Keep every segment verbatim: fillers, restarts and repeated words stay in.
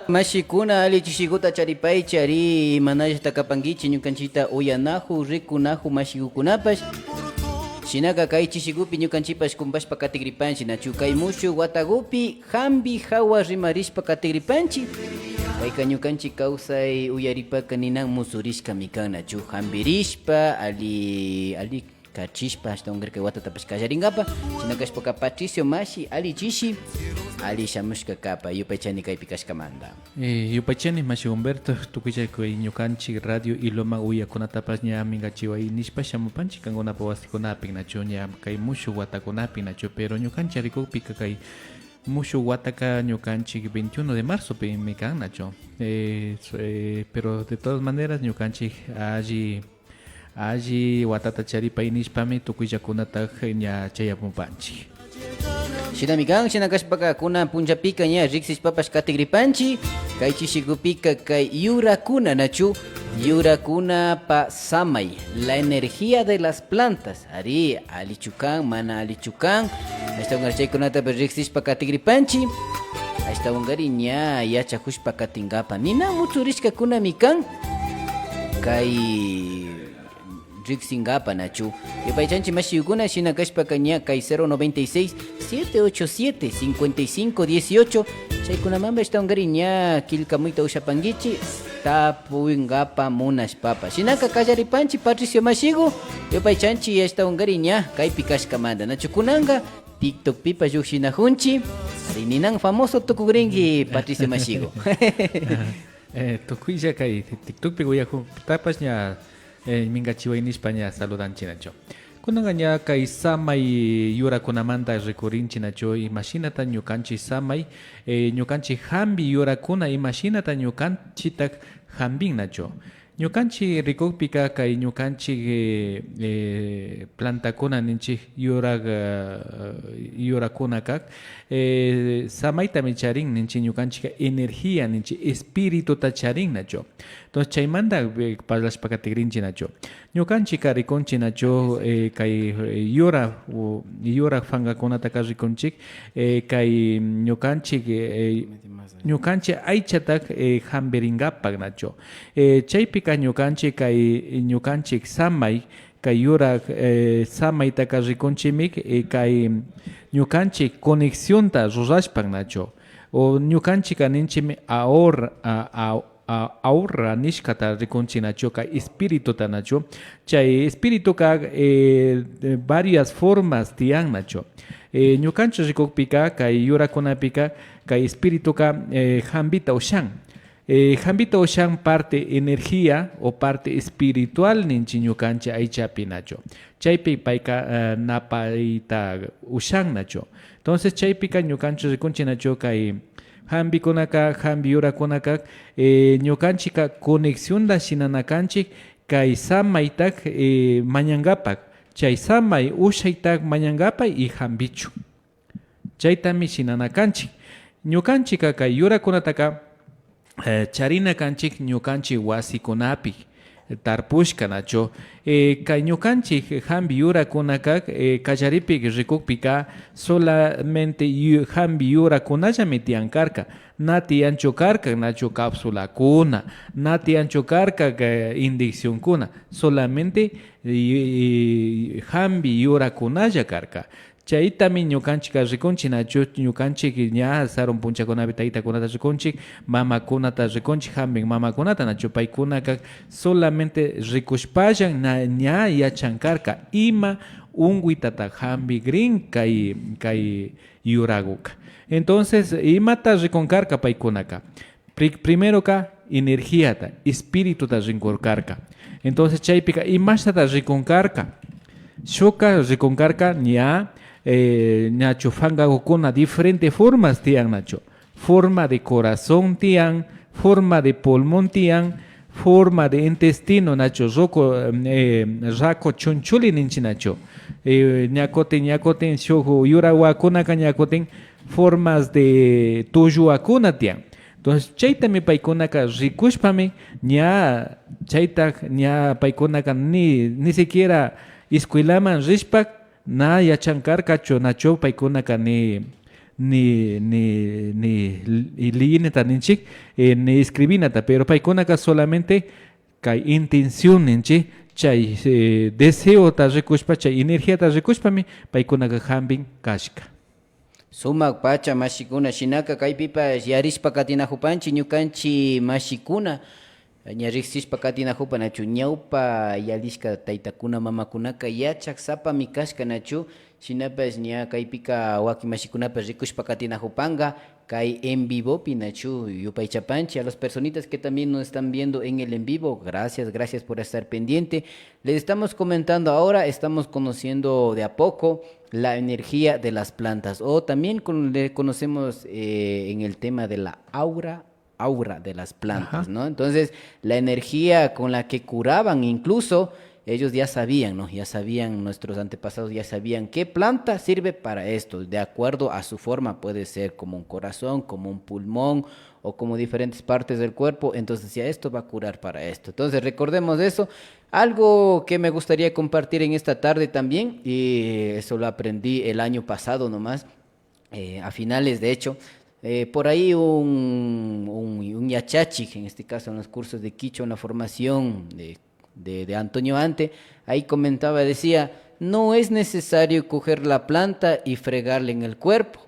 Mashikuna, alli chishiguta charipaychi, ari, imanallata kapankichi ñukanchita uyanaju, rikunaju mashigukunapash. Shinaka kay chishigupi ñukanchipash kumpashpa katigripanchi, nachu? Kay mushuk watagupi jambi jawa rimarishpa katigripanchi. Payka ñukanchi kawsay uyaripaka ninan musurishkami kan, nachu? Jambirishpa, alli, alli kachishpa, ashtawankarin kay watatapash kallaringapa. Shina kashpaka Patricio mashi, alli chishi, alli shamushka kapa, yupaychani kaypi kashkamanta. Eh, yupaychani mashi Humberto, tukuylla kay ñukanchi radio Ilumán uyakunatapash ña mingachiway nishpa shamupanchi kankunapa wasikunapi, nachu? Ña kay mushuk watakunapi, nachu? Pero ñukanchi rikukpika kay mushuk wataka ñukanchi veintiuno de marzopimi kan, nachu? Eh, so-, eh, pero de todas maneras ñukanchi alli alli watata charipay nishpami tukuyllakunata ña chayamupanchi. Shinami kan, shina kashpaka kunan punllapika ña riksishpapash katigripanchi, kay chishigupika kay yurakuna, nachu? Yurakunapa samay, la energía de las plantas, ari, allichu kan, mana allichu kan, ashtawankarin chaykunatapash riksishpa katigripanchi, ashtawankarin ña yachajushpa katingapa, nina mutsurishkakunami kan, kay riksingapa, nachu? Yupaychanchi mashiyukuna, shina kashpaka ña kay cero noventa y seis, siete ocho siete, cincuenta y cinco dieciocho, chaykunamanpash ashtawankarin ña killkamuyta ushapankichi, tapungapa munashpapa. Shinaka kallaripanchi Patricio mashigu, yupaychanchi ashtawankarin ña kaypi kashkamanta, nachu? Kunanka TikTokpipash llukshinajunchi, ari, ninan famoso tukugrinki Patricio mashigu. Eh, tukuylla kay TikTokpi uyakutapash ña eh, mingachiway nishpa ña saludanchi, nachu? Kunanka ña kay samay yurakunamanta rikurinchi, nachu? Imashinata ñukanchi samay, eh, ñukanchi jambi yurakuna imashinata ñukanchita jambin, nachu? Ñukanchi rikukpika kay ñukanchi, eh, eh, plantakuna ninchi, yurak, eh, yurakunaka, eh, samaytami charin ninchi, ñukanchika energía ninchi, espirituta charin, nachu? Entonces, chaymanta, eh, parlashpa katigrinchi, nachu? Ñukanchika rikunchi, nachu? Eh, kay, eh, yura, u-, yura fangakunataka rikunchi, eh, kay ñukanchi, eh, ñukanchi aychata, eh, jambiringapak, nachu? Eh, chaypika ñukanchi kay, ñukanchi samay, kay yura, eh, samaytaka rikunchimi, eh, kay ñukanchi conexionta rurashpak, nachu? O ñukanchika ninchimi ahor-, a-, a-, a-, aura nishkata rikunchi, nachu? Kay espirituta, nachu? Chay espirituka, eh, varias formas tiyan, nachu? Eh, ñukanchi rikukpika, kay yurakunapika, kay espirituka, eh, jambita ushan. Eh, jambita ushan parte energía o parte espiritual ninchi ñukanchi aychapi, nachu? Chaypi payka, eh, napayta ushan, nachu? Entonces, chaypika ñukanchi rikunchi, nachu? Kay jambikunaka, jambi yurakunaka, eh, ñukanchika conexionta shinana kanchi kay samayta, eh, mañangapak, chay samay ushayta mañangapak y jambichu. Chaytami shinana kanchi. Ñukanchika kay yurakunataka, eh, charina kanchi ñukanchi wasikunapi tarpushka, nachu? Eh, kay ñukanchi jambi yurakunaka, eh, kallaripi rikukpika solamente yu-, jambi yurakunallami tiyan karka. Na tiyanchu karka, nachu? Capsulakuna, na tiyanchu karka, eh, inyeccionkuna. Solamente, eh, jambi yurakunalla karka. Chaytami ñukanchika rikunchi, nachu? Ñukanchik ña sarun punchakunapi taytakunata rikunchik, mamakunata rikunchik, jambin mamakunata, nachu? Paykunaka solamente rikushpallan na-, ña yachan karka ima unkuytata jambigrin kay, kay yuraguka. Entonces, imata rikun karka paykunaka? Pri-, primeroka energíata, espirituta rinkurkarka. Entonces, chaypika imashtata rikunkarka? Shukka rikunkarka ña, eh, ñachu fangagukuna diferente formas tiyan, nachu? Forma de corazón tiyan, forma de pulmón tiyan, forma de intestino, nachu? Ruku, eh, raku chunchuli ninchi, nachu? Eh, ña kutin, ña kutin shuk yuragukunaka ña kutin formas de tulluwakuna tiyan. Entonces, chaytami paykunaka rikushpami ña chayta ña paykunaka ni, ni siquiera escuelaman rishpa na yachan karkachu, nachu? Paykunaka ni, ni, ni, ni li-, liyinata ninchik, eh, ni escribinata, pero paykunaka solamente kay intención ninchik, chay, eh, deseota rikushpa, chay energiata rikushpami paykunaka hampin kashka. Sumak pacha mashikuna, shinaka kaypipash yarishpa katinajupanchik ñukanchik mashikuna, ña riksishpa katinajupa nachu, ñawpa yalishka taytakuna mamakunaka yachak sapami kashka nachu, shinapash ña kaypika wakin mashikunapash rikushpa katinajupanka kay en vivopi nachu, yupaychapanchik a las personitas que también nos están viendo en el en vivo, gracias, gracias por estar pendiente. Les estamos comentando ahora, estamos conociendo de a poco la energía de las plantas, o también con-, le conocemos, eh, en el tema de la aura, aura de las plantas, Ajá. ¿no? Entonces, la energía con la que curaban, incluso ellos ya sabían, ¿no? Ya sabían, nuestros antepasados ya sabían qué planta sirve para esto, de acuerdo a su forma, puede ser como un corazón, como un pulmón o como diferentes partes del cuerpo, entonces ya esto va a curar para esto. Entonces, recordemos eso. Algo que me gustaría compartir en esta tarde también, y eso lo aprendí el año pasado nomás, eh, a finales de hecho, eh, por ahí un, un, un yachachik, en este caso en los cursos de quichua, una formación de, de, de Antonio Ante, ahí comentaba, decía, no es necesario coger la planta y fregarle en el cuerpo.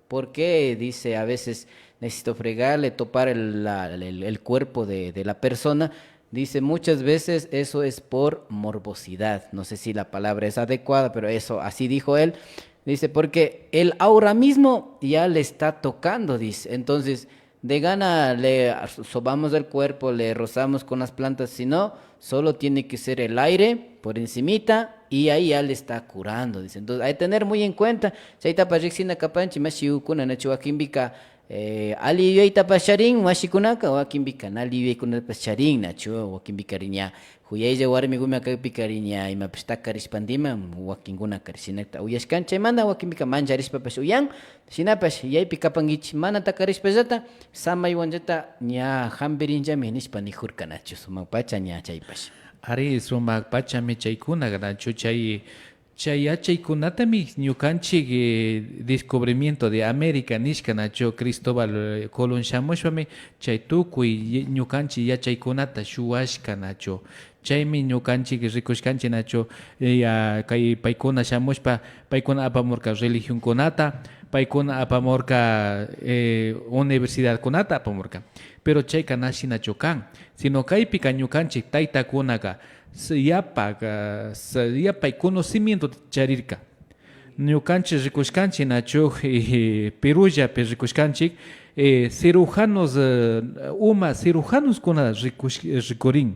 ¿Por qué? Dice, a veces necesito fregarle, topar el, la- el- el cuerpo de, de la persona. Dice, muchas veces eso es por morbosidad. No sé si la palabra es adecuada, pero eso así dijo él. Dice, porque él ahora mismo ya le está tocando, dice. Entonces, de gana le sobamos el cuerpo, le rozamos con las plantas, si no, solo tiene que ser el aire por encimita y ahí ya le está curando, dice. Entonces, hay que tener muy en cuenta, chaytapash riksina kapanchik, mashikuna, nachu, wakinpika, eh, alli yuyaytapash charin mashikunaka, wakinpika na alli yuyaykunatapash charin, nachu, wakinpika rin ña, juyaylla warmikuna kakpika rin ña, imapash takarishpandiman, wakinkunaka shinata uyashkan, chaymanta wakinpika mancharishpapash uyan, shinapash yaypi kapankichik, mana takarishpallata, samaywanllata ña jampirinllami nishpa nijurka, nachu, sumak pacha ña chaypash. Ari, sumak pachami chaykuna, nachu, chay, chay yachaykunatami ñukanchik, eh, descubrimiento de América nishka, nachu, Cristóbal, eh, Colón shamushpami chay tukuy ye- ñukanchik yachaykunata shuwashka, nachu. Chaymi ñukanchik rikushkanchik, nachu, eh, ya, kay paykuna shamushpa, paykuna apamurka religionkunata, paykuna apamurka, eh, universidadkunata apamurka. Pero chayka na shinachu kan, sino kaypika ñukanchik taytakunaka s- yapa, ah, s- yapay conocimiento charirka. Ñukanchik rikushkanchik, nachu, eh, Perullapi rikushkanchik, eh, cirujanos, eh, uma cirujanoskuna rikush- rikurin.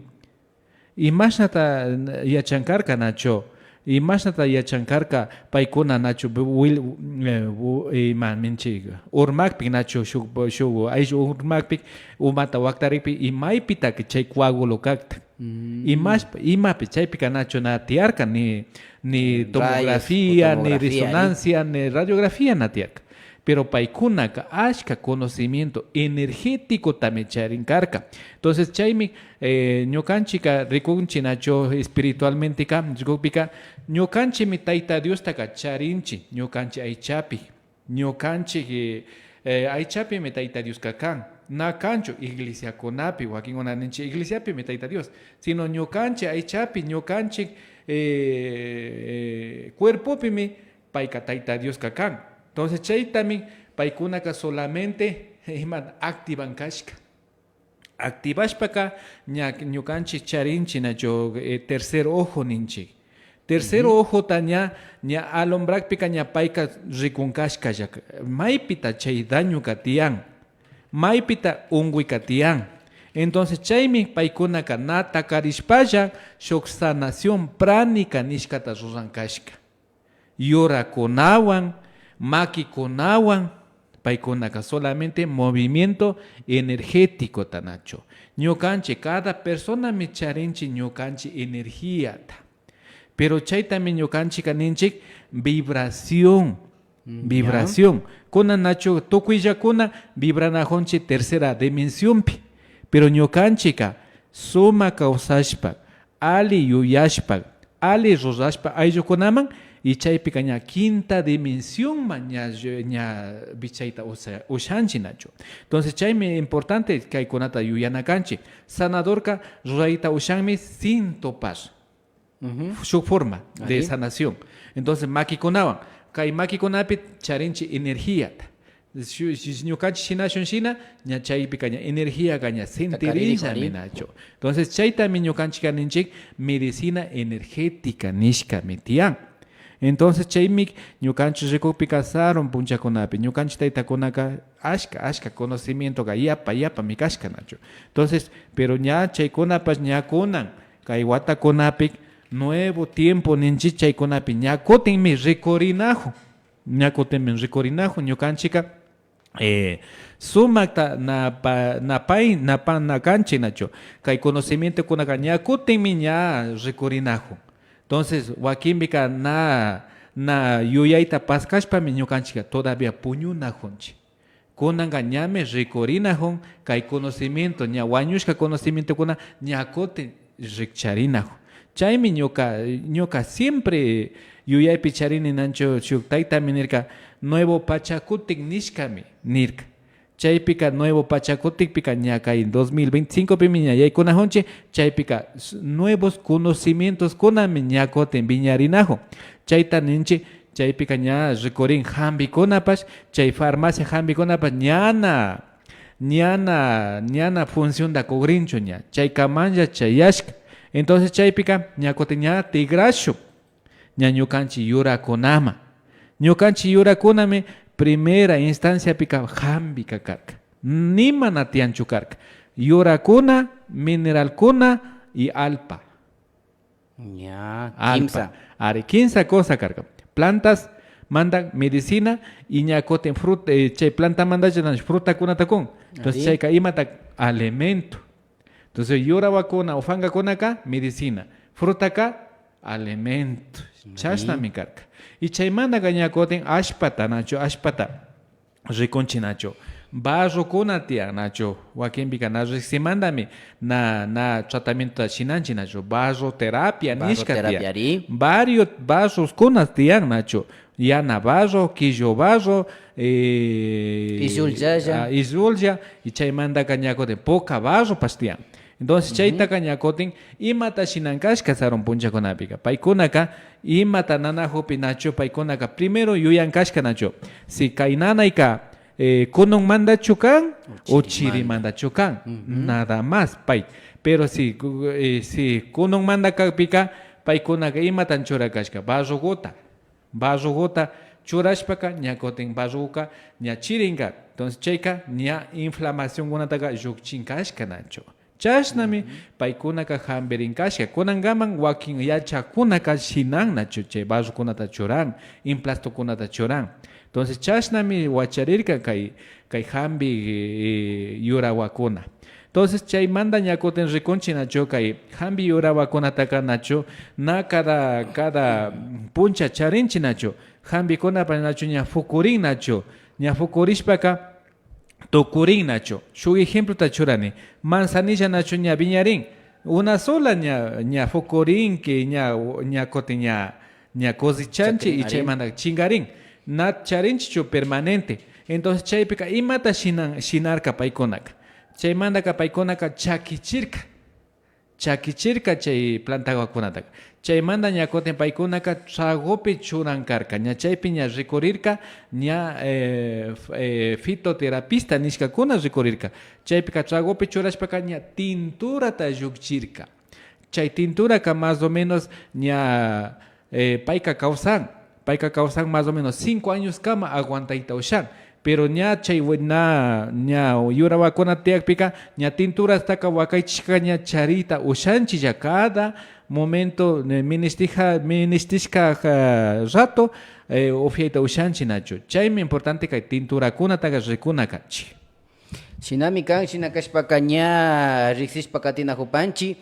Imashnata yachan karka, nachu? Imashnata yachan karka paykuna, nachu? Bu- wil- eh, bu- ima ninchik, urmakpi, nachu? Shuk, shuk ayllu urmakpi umata waktarikpi, imaypitaka chay coágulo kakta? Imashpa, imapi chaypika, nachu, na tiyarka ni, ni Eh, rayos, tomografía, ni tomografía, ni resonancia, ni radiografía na tiyarka. Pero paykunaka ashka conocimiento energéticotami charin karka. Entonces, chaymi, eh, ñukanchikka rikunchik, nachu, espiritualmenteka rikukpika, ñukanchikmi Tayta Diostaka charinchik ñukanchik aychapi. Ñukanchik, eh, eh, aychapimi Tayta Dioska kan. Na kanchu iglesiakunapi, wakinkuna ninchik iglesiapimi Tayta Dios, sino ñukanchik aychapi, ñukanchik, eh, eh, cuerpopimi payka Tayta Dioska kan. Entonces, chaytami paykunaka solamente ima activan kashka. Activashpaka ña ñukanchik charinchik, nachu, eh, tercer ojo ninchik. Tercer ojota ña, ña alumbrakpika ña payka rikun kashkalla, maypita chay dañoka tiyan, maypita unkuyka tiyan. Entonces, chaymi paykunaka na takarishpalla shuk sanación pránica nishkata ruran kashka. Yurakunawan, makikunawan, paykunaka solamente movimiento energéticota, nachu. Ñukanchik, cada personami charinchik ñukanchik energiata. Pero chaytami ñukanchikka ninchik vibración. Mm, ya. Vibración. Kunan, nachu, tukuyllakuna vibranajunchik tercera dimensionpi. Pero ñukanchikka sumak kawsashpa, alli yuyashpa, alli rurashpa ayllukunaman Y chaypika ña quinta dimensionman ña, ña vichayta usha-, ushanchik nachu. Entonces, chaymi importante kaykunata yuyana kanchik. Sanadorka rurayta ushanmi sin topar. Shuk forma de sanación. Entonces, makikunawan, kay makikunapi charinchik energiata. Shu-, shu-, ñukanchik shinashun shina, ña chaypika ña energiaka ña sentirillami nachu. Entonces, chaytami ñukanchikka ninchik medicina energética nishkami tiyan. Entonces, chaymi ñukanchik rikukpika sarun punchakunapi, ñukanchik taytakunaka ashka, ashka conocimientoka yapa, yapami kashka nachu. Entonces, pero ña chaykunapash ña kunan, kay watakunapi nuevo tiempo ninchik, chaykunapi ña kutinmi rikurinajun, ña kutinmi rikurinajun ñukanchikka, eh, sumakta na pa-, na pay, na pa-, na kanchik nachu. Kay conocimientokunaka ña kutinmi ña rikurinajun. Entonces, wakinpika na, na yuyayta paskashpami ñukanchikka todavía puñunajunchik. Kunanka ñami rikurinajun kay conocimiento, ña wañushka conocimientokuna ña kutin rikcharinajun. Chaymi ñuka, ñuka siempre yuyaypi charini nachu, shuk taytami nirka, nuevo pacha kutin nishkami nirka. Chaypika nuevo pacha kutikpika ña kay dos mil veinticinco pimi ña yaykunajunchik, chaypika s-, nuevos conocimientoskunami ña kutin wiñarinajun. Chayta ninchik, chaypika ña rikurin jambikunapash, chay farmacia jambikunapash ñana, ñana, ñana funcionta kugrinchu ña. Chaykamanlla chayashka. Entonces chaypika ña kutin ña tikrashun ña ñukanchik yurakunaman. Ñukanchik yurakunami primera instanciapika jambika karka. Nima na tiyanchu karka. Yurakuna, mineralkuna y allpa. Ña, allpa. Kimsa. Ari, kimsa cosa karka. Plantas mandan medicina y ña kutin frut-, eh, chay plantamandalla na frutakunata kun. Entonces, ari, chayka imata alimento. Entonces, yurawakuna o fangakunaka medicina. Frutaka alimento. Ari. Chashnami karka. Y chaymandaka ña kutin allpata, nachu, allpata. Rikunchik nachu, barrokuna tiyan nachu, wakinpika na riksimandami na, na tratamientota shinanchik nachu, barro terapia nishka tiyan. Barro terapia, ari. Varios barroskuna tiyan nachu, yana barro, killo barro, eh, izullalla, ah, izulla, y chaymandaka ña kutin puka barropash tiyan. Entonces, chaytaka ña kutin imata shinan kashka sarun punchakunapika. Paykunaka imata nanajukpi nachu, paykunaka primero yuyan kashka nachu. Si kay nanayka, eh, kununmandachu kan o chirimandachu kan, nada más pay. Pero si, eh, si kununmanda kakpika, paykunaka imatan churak kashka, barroguta. Barroguta churashpaka ña kutin barroguka ña chirinka. Entonces chayka ña inflamacionkunataka llukchin kashka nachu. Chashnami paykunaka jambirin kashka. Kunankaman wakin yachakunaka shinan nachu chay barrokunata churan, emplastokunata churan. Entonces chashnami wacharirka kay, kay jambi, eh, yurawakuna. Entonces, chaymanda ña kutin rikunchik nachu kay jambi yurawakunataka nachu, na cada, cada puncha charinchik nachu, jambikunapash nachu ña fukurin nachu, ña fukurishpaka tukurin nachu. Shuk ejemplota churani, manzanilla nachu ña wiñarin, una sola ña, ña fukurinki, ña, ña kutin ña, ña cosechanchik y chaymanda chinkarin, na charinchikchu permanente. Entonces, chaypika imata shinan, shinarka paykunaka. Chaymandaka paykunaka chakichirka, chakichirka chay plantawakunataka. Chaymanda ña kutin paykunaka tragopi churan karka. Ña chaypi ña rikurirka, ña, eh, f-, eh, fitoterapista nishkakuna rikurirka. Chaypika tragopi churashpaka ña tinturata llukchirka. Chay tinturaka más o menos ña, eh, payka kawsan, payka kawsan más o menos cinco añoskama aguantayta ushan. Pero ña chay we-, na, ña yurawakuna tiyakpika ña tinturastaka wakaychishka ña charita ushanchilla cada momento, eh, ministija-, ministishka, eh, rato, eh, ufiayta ushanchi nachu. Chaymi importante kay tinturakunataka rikuna kanchi. Shinami kan, shina kashpaka ña riksishpa katinajupanchi.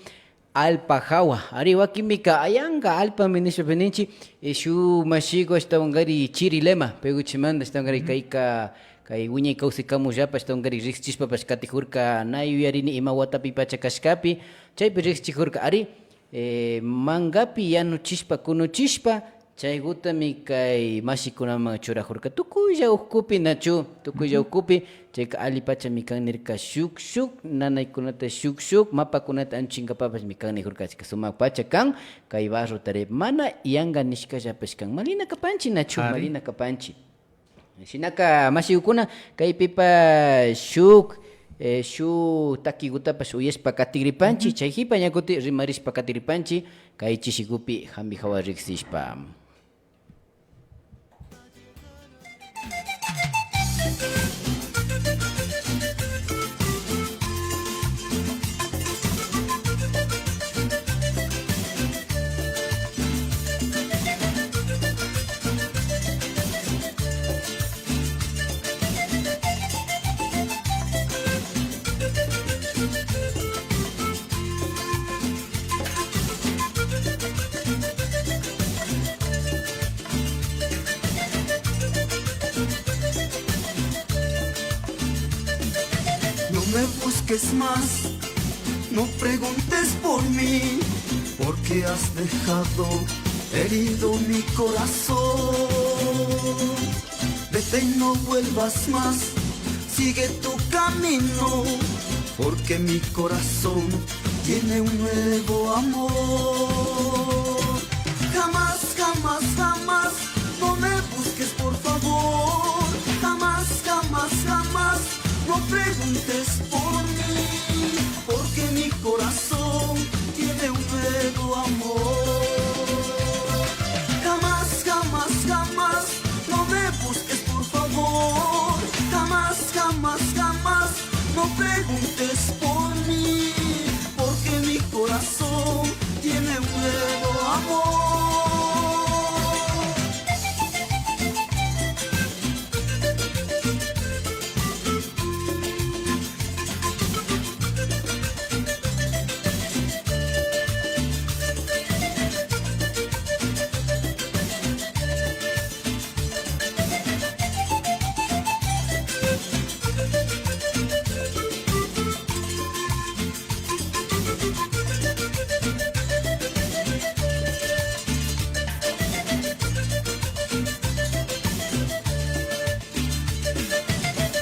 Alpa jawa. Ari, wakinpika ayanka alpami nishpapi ninchi, eh, shuk mashiku ashtawankari chiri lema, peguchimanda ashtawankari kayka, kay wiñay kawsay kamullapa ashtawankari riksichishpapash katijurka, na yuyarini ima watapipacha kashkapi, chaypi riksichijurka, ari, eh, mankapi yanuchishpa, kunuchishpa, Chaygutami kay mashikunaman churajurka tukuylla ukupi, nachu, tukuylla ukupi. Chayka allipachami kan nirka, shuk shuk nanaykunata, shuk shuk mapakunata anchuchinkapapashmi kan nijurkachika. Sumak pacha kan kay barrotari, mana yanga nishkallapash kan. Malina kapanchi, nachu? Ari. Malina kapanchi. Shinaka mashikuna, kaypipa shuk, eh, shuk takigutapash uyashpa katigripanchi, chayjipa ña kuti rimarishpa katigripanchi, kay chishigupi jambi jawa riksishpa. No me busques más, no preguntes por mí, porque has dejado herido mi corazón. Vete y no vuelvas más, sigue tu camino, porque mi corazón tiene un nuevo amor. Jamás, jamás, jamás, no me busques, por favor. Jamás, jamás, jamás, no preguntes por mí, porque mi corazón tiene un nuevo amor. Jamás, jamás, jamás, no me busques, por favor. Jamás, jamás, jamás, no preguntes por mí, porque mi corazón tiene un nuevo amor.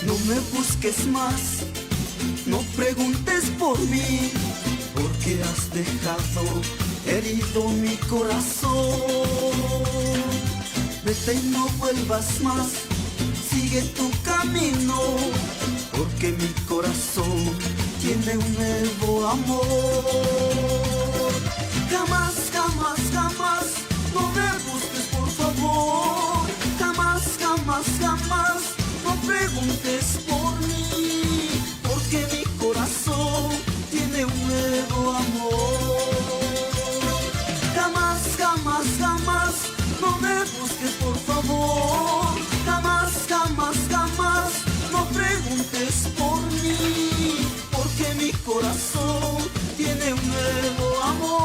No me busques más, no preguntes por mí, porque has dejado herido mi corazón. Vete y no vuelvas más, sigue tu camino, porque mi corazón tiene un nuevo amor. Jamás, jamás, jamás, no me busques, por favor. Jamás, jamás, jamás, no preguntes por mí, porque mi corazón tiene un nuevo amor. Jamás, jamás, jamás, no me busques, por favor. Jamás, jamás, jamás, no preguntes por mí, porque mi corazón tiene un nuevo amor.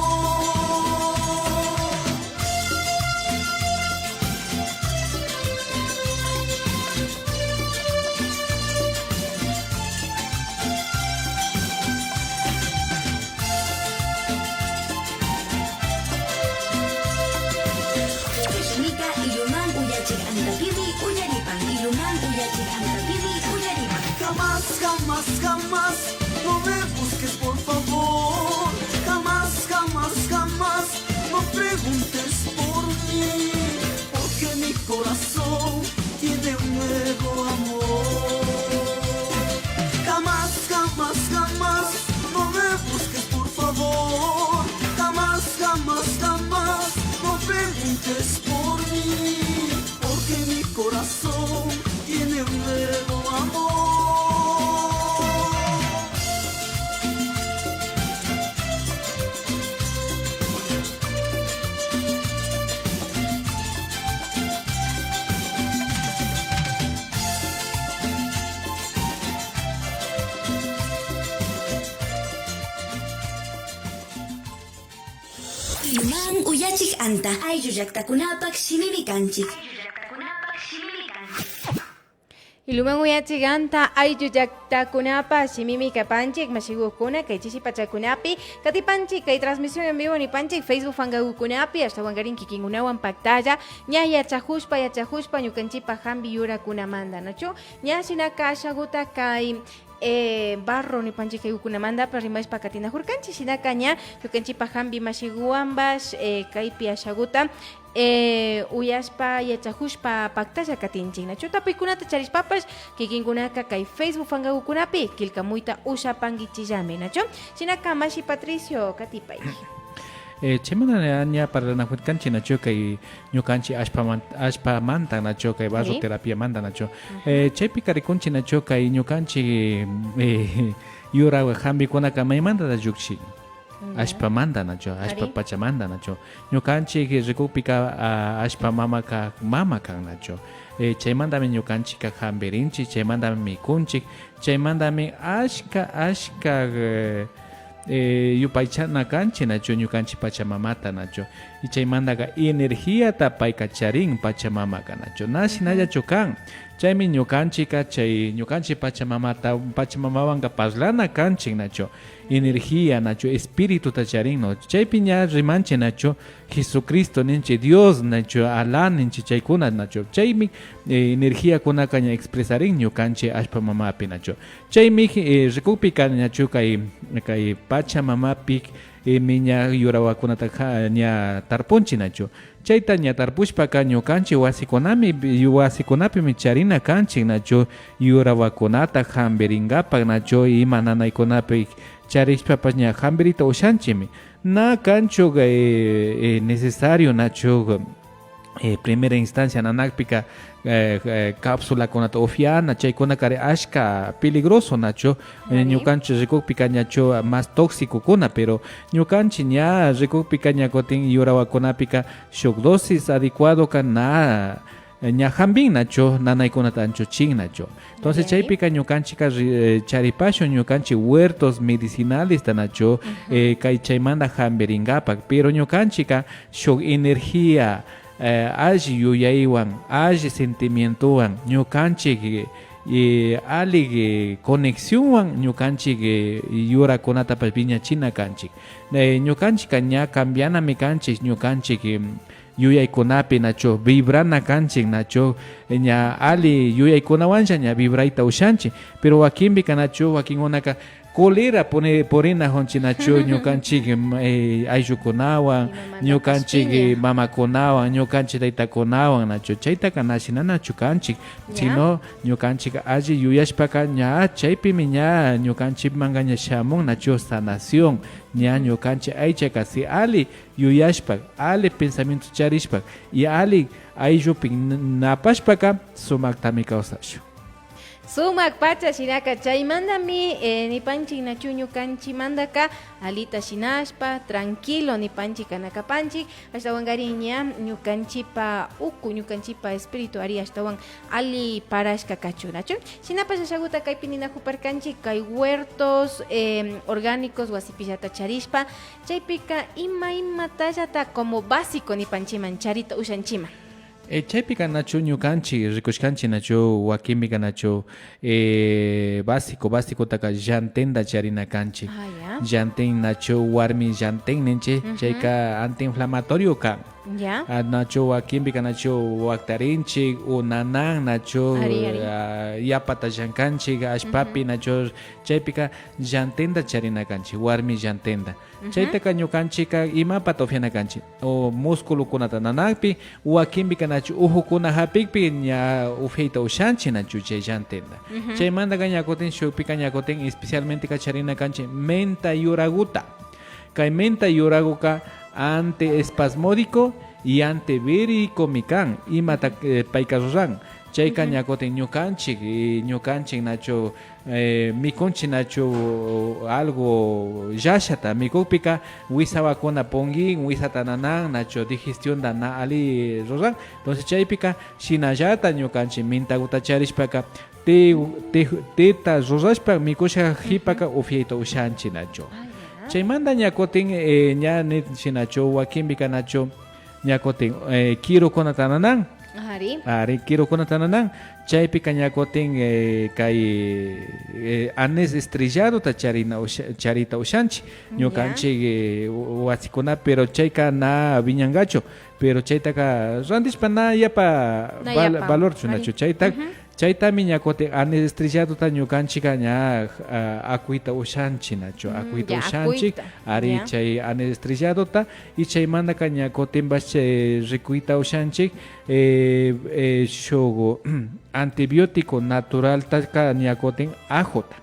Kay kashumika Ilumán uyachik antapimi uyaripan, Ilumán uyachik antapimi uyaripan. Jamás, jamás, jamás, no me busques, por favor. Jamás, jamás, jamás, no preguntes por mí, porque mi corazón tiene un nuevo amor. Jamás, jamás, jamás, no me busques, por favor. Jamás, jamás, jamás, no preguntes por mí, porque mi corazón tiene un nuevo amor. Ilumán uyachik anta. Ayllu llaktakunapak shimimi kanchik. Iluman uyachiganta ayllu llaktakunapash shimimi kapanchik, mashigukuna, kay chishi pachakunapi katipanchik, kay transmisión en vivo nipanchik, Facebook pankagukunapi, ashtawankarin kikinkunawan paktalla, ña yachajushpa, yachajushpa, ñukanchipa jambi yurakunamanta, nachu? Ña shinaka ashaguta kay, eh, barro nipanchik kaygukunamantapash rimashpa katinajurkanchik, shinaka ña ñukanchipa jambi mashiguwanpash, eh, kaypi ashaguta, eh, uyashpa, yachajushpa, paktalla katinchik, nachu? Tapuykunata charishpapash, kikinkunaka kay Facebook pankagukunapi kilkamuyta ushapankichillami, nachu? Shinaka mashi Patricio, katipay. Eh, chaymanta ña, ña parlanajukanchik, nachu, kay ñukanchik ashpaman-, ashpamanta, nachu, kay barro terapiamanta, nachu. Eh, chaypika rikunchik, nachu, kay ñukanchik, eh, yura jambikunaka maymantata llukshin. Ashpamanta, nachu, ashpa pachamanta, nachu. Ñukanchik rikukpika, ah, ashpa mamaka mama kan, nachu. Eh, chaymantami ñukanchikka jambirinchik, chaymantami mikunchik, chaymantami ashka, ashka, eh, eh, yupaychana kanchik, nachu, ñukanchik pachamamata, nachu. Y chaymantaka energiata payka charin pachamamaka, nachu. Na shinallachu kan. Chaymi ñukanchikka chay, ñukanchik pachamamata, pachamamawanka parlana kanchik, nachu. Energía, nachu, espirituta charin, no. Chaypi ña rimanchik, nachu, Jesucristo ninchik, Dios, nachu, Alá ninchik, chaykuna, nachu. Chaymi, eh, energiakunaka ña expresarin ñukanchik ashpa mamapi, nachu. Chaymi, eh, rikukpika, nachu, kay, kay pacha mamapi, eh, mi ña yurawakunata ja-, ña tarpunchik, nachu. Chayta ña tarpushpaka ñukanchik wasikunami, wasikunapimi charina kanchik, nachu, yurawakunata jambirinkapak, nachu, ima nanaykunapi charishpapash ña jambirita ushanchikmi. Na kanchu, eh, eh, necesario, nachu, eh, primera instancia nanakpika, eh, eh, cápsulakunata upiana, chaykunakari ashka peligroso, nachu. Eh, ñukanchik rikukpika ñachu más toxicokuna, pero ñukanchik ña rikukpika ña kutin yurawakunapika shuk dosis adecuadoka na, eh, ña jambin, nachu, nanaykunata anchuchin, nachu. Entonces, chaypika ñukanchikka ri-, eh, charipashun ñukanchik huertos medicinalesta, nachu, eh, kay chaymanta jambirinkapak. Pero ñukanchikka shuk energía, eh, alli yuyaywan, alli sentimientowan, ñukanchik, eh, alli, eh, conexionwan ñukanchik, eh, yurakunatapash wiñachina kanchik. Eh, ñukanchikka ña cambianami kanchik, ñukanchik, em, yuyaykunapi, nachu, vibrana kanchik, nachu, eh, ña alli yuyaykunawanlla ña vibrayta ushanchik. Pero wakinpika, nachu, wakinkunaka cólera puri-, purinajunchik, nachu, ñukanchik, mm, eh, ayllukunawan, ñukanchik, eh, mamakunawan, ñukanchik taytakunawan, nachu. Chaytaka na shina nachu kanchik, sino ñukanchik alli yuyashpaka ña chaypimi ña ñukanchikmanka ña shamun, nachu, sanación, ña ñukanchik aychaka si alli yuyashpa, alli pensamiento charishpa y alli ayllupi n-, napashpaka sumaktami kawsashun. Sumak pacha shinaka chaymantami, eh, nipanchik nachu ñukanchikmantaka alita shinashpa, tranquilo nipanchik kana kapanchik, ashtawankarin ña ñukanchikpa uku, ñukanchikpa espíritu ari ashtawan alli parashka kachun, nachu? Shinapash ashaguta kaypi ninajuparkanchik, kay huertos, eh, orgánicos wasipillata charishpa, chaypika ima imatallata como básico nipanchikman charita ushanchikman. Eh, chaypika nachu ñukanchik rikushkanchik nachu, wakinpika nachu, eh, básico, básicotaka llantenta charina kanchik. Ah, ya. Llanten nachu, warmi llanten ninchik, chayka antiinflamatorio kan. Ya. Ah, nachu wakinpika nachu waktarinchik o nanan nachu, ari, ari, ah, yapata llankanchik, allpapi nachu, chaypika llantenta charina kanchik, warmi llantenta. Chaytaka ñukanchikka imapata upiana kanchik, o musculokunata nanakpi, wakinpika nachu ujukuna japikpi ña upiayta ushanchik nachu chay llantenta. Chaymantaka ña kutin shukpika ña kutin especialmenteka charina kanchik menta yuraguta. Kay menta yuraguka antiespasmódico y antivíricomi kan, imata, eh, payka ruran. Chayka ña kutin ñukanchik, y ñukanchik nachu, eh, mikunchik nachu algo llashata mikukpika wisawakuna punkin, wisata nanan, nachu digestionta na alli ruran. Entonces chaypika shinallata ñukanchik mentaguta charishpaka te, te, teta rurashpa mikushka jipaka upiayta ushanchik nachu. Ah, ya. Chaymanta ña kutin, eh, ña ninchik nachu, wakinpika nachu, ña kutin, eh, kirukunata nanan. Ari. Ari, kirukunata nanan. Chaypika ña kutin, eh, kay, eh, anís estrelladota charina usha-, charita ushanchik. Ya. Ñukanchik, eh, wasikunapi, pero chayka na wiñankachu. Pero chaytaka randishpa na yapa, na val-, yapa, valorchu, ari, nachu. Chayta, ujú, chaytami ña kutin anís estrelladota ñukanchikka ña, ah, akuyta ushanchik, nachu. Mm, akuyta ya, ushanchik. Akuyta. Ari, ya, chay anís estrelladota. Y chaymantaka ña kutinpash chay rikuyta ushanchik, eh, eh, shuk antibiótico naturaltaka ña kutin ajota.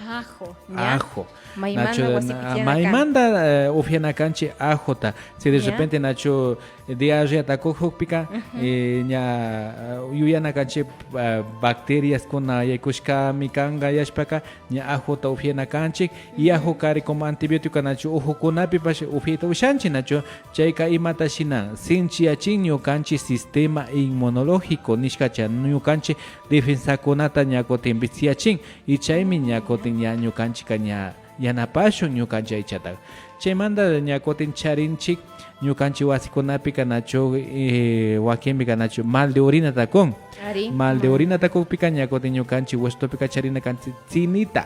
Ajo, ya. Ajo. Maymanta, nachu, wasipi na-, tiyan acá, maymanta, eh, upiana kanchik ajota. Si de, ya, repente nachu diarreata kukukpika, ujú, eh, ña, ah, yuyana kanchik, ah, bacteriaskuna yaykushkami kanka yashpaka, ña ajota upiana kanchik. Y ajo kari como antibiótico nachu, ukukunapipash upiayta ushanchik, nachu. Chayka imata shina, sinchiyachin ñukanchik sistema inmunológico nishkacha, ñukanchik defensakunata ña kutin viciachun. Y chaymi ña kutin ña ñukanchikka ña yanapashun ñukanchik aychata. Chaymanta ña kutin charinchik ñukanchik wasikunapika nachu, eh, wakinpika nachu mal de orinata kun. Ari. Mal de orinata kukpika ña kutin ñukanchik huertopika charina kanchik tsinita.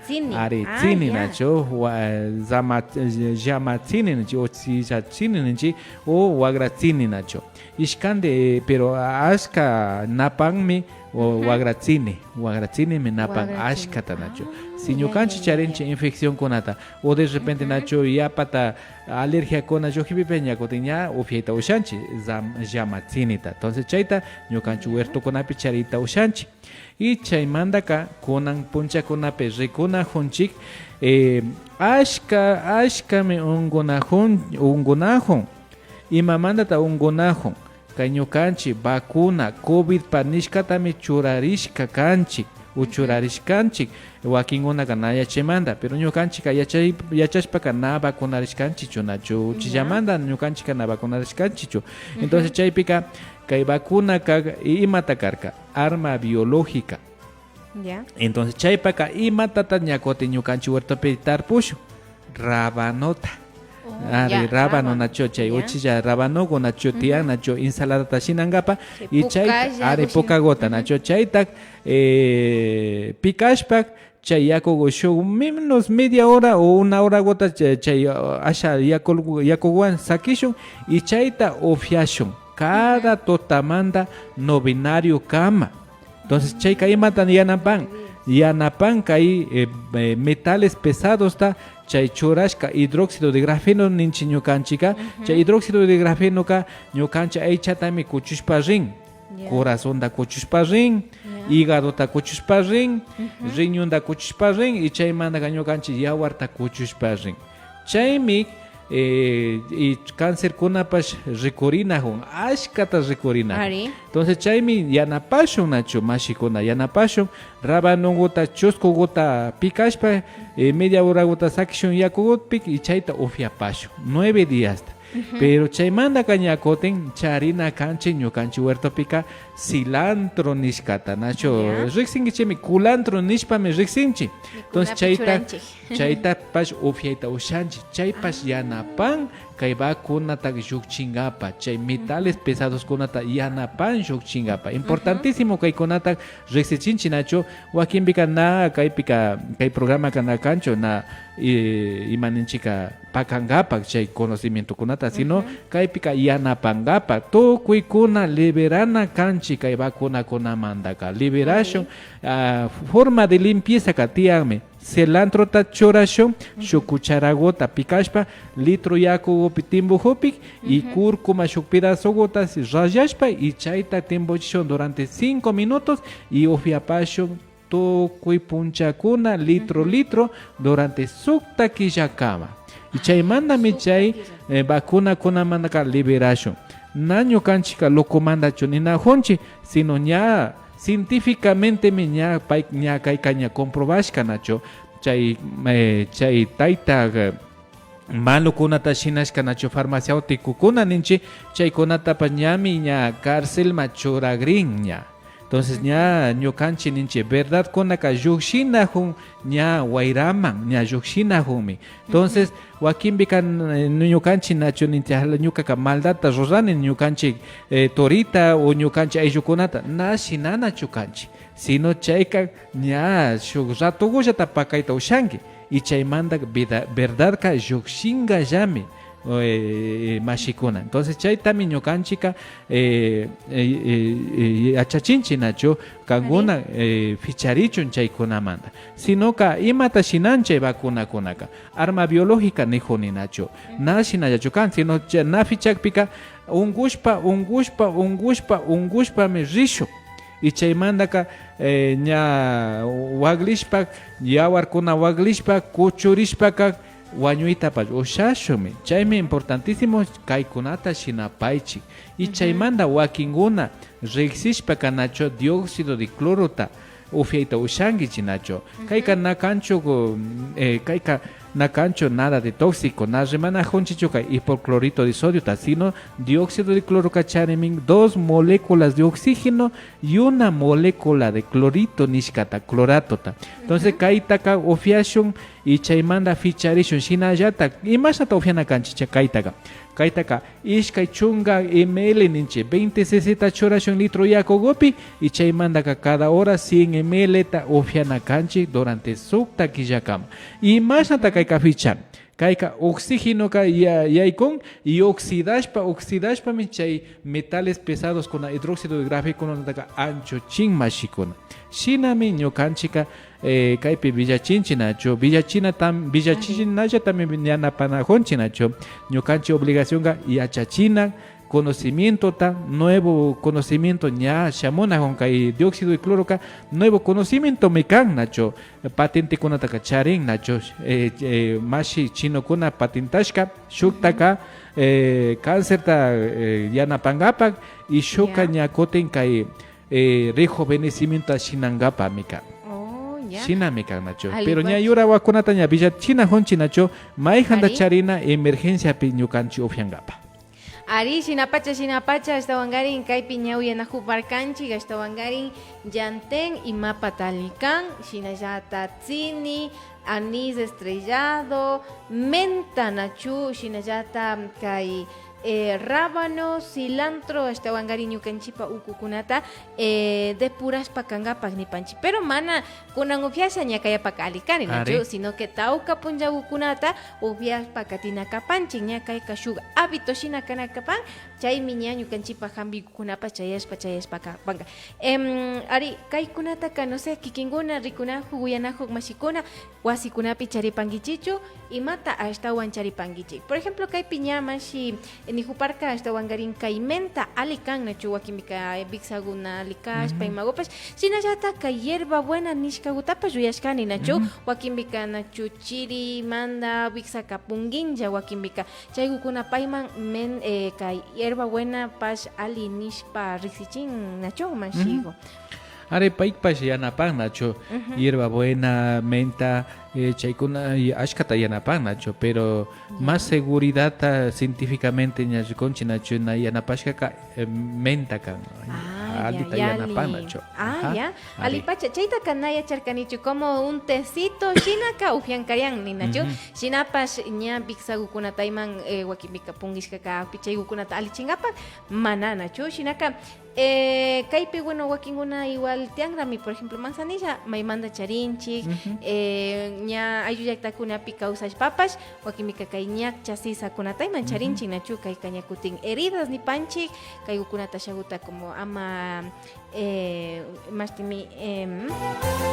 Tsini. Ari, ah, tsini, ya, nachu, wa-, llama, llama tsini ninchik, o silla tsini ninchik, o wagra tsini nachu. Ishkandi, eh, pero ashka napanmi, o, ujú, wagra tsini, wagra tsinimi napan, wagra tsini, ashkata nachu. Ah, si, ya, ñukanchik, ya, ya, charinchik, ya, infeccionkunata, o de repente, ujú, nachu yapata alergiakuna llukshikpipash ña kutin ña upiayta ushanchik, zam-, llama tsinita. Entonces chayta ñukanchik, ya, huertokunapi charita ushanchik. Y chaymantaka kunan punchakunapi rikunakunchik, eh, ashka, ashkami unkunakun, unkunakun. Imamantata unkunakun? Kay ñukanchik vacuna covidpa nishkatami churarishka kanchik, o, ujú, churarishkanchik, wakinkunaka na yachaymanta, pero ñukanchikka yachay, yachashpaka na vacunarishkanchikchu, nachu, ya, uchillamanta ñukanchikka na vacunarishkanchikchu. Ujú. Entonces chaypika kay vacunaka i-, imata karka? Arma biológica. Ya. Entonces chaypaka imatata ña kutin ñukanchik huertopi tarpushun? Rabanota. Oh, ari, ya, rábano, rábano, nachu, chay, ya, uchilla rábanoku nachu, ujú, tiyan, nachu, ensaladata shinankapa. Chay, y chay, pukalla, ari, kushina, pukaguta, ujú, nachu, chayta, eh, pikashpa, chay yakugu shuk menos media hora o una horaguta chay, chay, uh, asha yaku-, yakuguwan sakishun y chayta upiashun cada, ujú, tutamanta novenario kama. Entonces chayka imata yanapan? Yanapan kay, eh, eh, metales pesadosta chay churashka hidróxido de grafeno ninchik ñukanchikka. Ujú. Chay hidróxido de grafenoka ñukanchik aychatami kuchushpa rin. Ya. Corazonta kuchushpa rin, ya, hígadota kuchushpa rin, ujú, riñonta kuchushpa rin, y chaymantaka ñukanchik yawarta kuchushpa rin. Chaymi, eh, y cancerkunapash rikurinakun, ashkata rikurinakun. Ari. Entonces chaymi yanapashun, nachu, mashikuna, yanapashun, rabanoguta, chuskuguta pikashpa, eh, media horaguta sakishun yakugupi y chayta upiapashun nueve díasta. Ujú. Pero chaymantaka ña kutin charina kanchik ñukanchik huertopika cilantro nishkata, nachu? Ya. Riksinkichikmi, culantro nishpami riksinchik. Entonces chayta, churanchik, chaytapash upiayta ushanchik, chaypash, ah, yanapan kay vacunata llukchinkapa, chay metales, ujú, pesadoskunata yanapan llukchinkapa. Ujú. Importantísimo kaykunata riksichinchik, nachu? Wakinpika na, kaypika, kay programaka na kanchu, na, eh, ima ninchikka, pakankapak chay conocimientokunata, sino, ujú, kaypika yanapankapak tukuykuna liberana kanchik kay vacunakunamantaka. Liberashun, ari, ah, forma de limpiezaka tiyanmi. Cilantrota churashun, ujú, shuk cucharaguta pikashpa, litro yakugupi timbujupik, y, ujú, cúrcuma shuk pedazoguta rayashpa, y chayta timbuchishun durante cinco minutos, y upiapashun tukuy punchakuna litro, ujú, litro durante sukta killakama. Y chaymantami chay, sukta killa, eh, vacunakunamantaka liberashun. Na ñukanchikka locomantachu ninakunchik, sino ña científicamentemi ña pay, ña kayka ña comprobashka, nachu. Chay, eh, chay tayta, eh, malukunata shinashka, nachu, farmacéuticokuna ninchik, chaykunatapash ñami ña carcelman churagrin ña. Entonces ña ñukanchik ninchik verdadkunaka llukshinakun ña wayraman, ña llukshinakumi. Entonces wakinpika, eh, ñukanchik nachu ninchik, ñukaka maldadta rurani ñukanchik, eh, turita o ñukanchik ayllukunata, na shinanachu kanchik, sino chayka ña shuk ratokullata pakayta ushanki. Y chaymanta vida, verdadka llukshinkallami, eh, mashikuna. Entonces chaytami ñukanchikka, eh, eh, eh, eh, yachachinchik nachu, kankuna, eh, picharichun chaykunamanta. Sinoka imata shinan chay vacunakunaka, arma biológica nikuni nachu, na shinallachu kan, sino chay na pichakpika unkushpa, unkushpa, unkushpa, unkushpami rishun. Y chaymantaka, eh, ña waklishpa, yawarkuna waklishpa, kuchurishpaka wañuytapash ushashunmi. Chaymi importantísimo kaykunata shinapaychik. Y chaymanta wakinkuna riksishpaka nachu dióxido de clorota upyayta ushankichik nachu. Kayka na kanchu, eh, kayka na kanchu nada de tóxico, na rimanakunchikchu kay hipoclorito de sodiota, sino dióxido de cloroka charimin dos moléculas de oxígeno y una molécula de clorito nishkata, cloratota. Entonces kaytaka upyashun y chaymanta picharishun. Shinallata imashnata upyana kanchik chay kaytaka. Kaytaka ishkay chunka M L ninchik, veinte C C ta churashun litro yakukupi y chaymantaka cada hora cien M L ta upyana kanchik durante sukta killakama. Imashnata kayka pichan? Kayka oxígenoka ya-, yaykun y oxidashpa, oxidashpami chay metales pesados kuna hidróxido de grafitokunataka anchuchin mashikuna. Shinami ñukanchikka, eh, kaypi villachinchik nachu, villachina tam-, villachinallatami yanapanakunchik nachu. Ñukanchik obligacionka yachachina, conocimientota, nuevo conocimiento ña shamunakun kay dióxido de cloroka, nuevo conocimientomi kan nachu, patentekunataka charin nachu, eh, eh, mashi chinokuna patentashka, shuktaka, eh, cáncerta, eh, yanapankapak, y shukka ña kutin kay, eh, rejuvenecimiento shinankapakmi kan. Oh, ya. Shinami kan nachu. Pero ña yurawakunata ña villachinakunchik nachu, mayjanta charina emergenciapi ñukanchik upyankapak. Ari, shinapacha, shinapacha, ashtawankarin kaypi ña uyanakuparkanchik, ashtawankarin llantén imapata alli kan, shinallata tsini, anís estrellado, menta nachu, shinallata kay, eh, rábano, cilantro, ashtawankarin ñukanchikpa ukukunata, eh, depurashpa kankapak nipanchik. Pero mana kunan upyasha ña kayapaka alli kani nachu, sino que tawka punllakukunata upyashpa katina kapanchik, ña kayka shuk hábito shina kana kapan, chaymi ña ñukanchikpa hampikukunapash chayashpa, chayashpa kapanka. Em, ari, kaykunataka, no sé, kikinkuna rikunakuk, uyanakuk mashikuna, wasikunapi charipankichikchu, imata ashtawan charipankichik. Por ejemplo, kaypi ña mashi nikuparka, ashtawankarin kay menta alli kan nachu, wakinpika wiksakuna alli kashpa, imakupash, shinallata kay hierba buena nishkakutapash uyashkani nachu, wakinpika nachu chirimanta wiksaka punkinlla, wakinpika chaykukuna payman men-, eh, kay hierba buenapash alli nishpa riksichin nachu, mashiku. Ari, paypash yanapan nachu, hierba buena, menta, eh, chaykuna, y ashkata yanapan nachu, pero más seguridadta científicamente ña rikunchik nachu, na yanapashkaka, eh, menta kan. Ah, allita ya, yanapan nachu. Ah, ya. Ari. Allipacha, chaytaka na yacharkanichu, como un tecito shinaka upyan kayan ninachu. Shinapash ña wiksakukunata iman, eh, wakinpika punkishka kakpi chaykukunata allichinkapak mana nachu. Shinaka, eh, kaypi, bueno, wakinkuna igual tiyanrami, por ejemplo, manzanilla maymanta charinchik, eh, ña ayllu llaktakunapi kawsashpapash, wakinpika kay ñakcha sisakunata iman charinchik nachu, kayka ña kutin heridas nipanchik, kaykukunata ashakuta como ama, eh, mashtimi, em,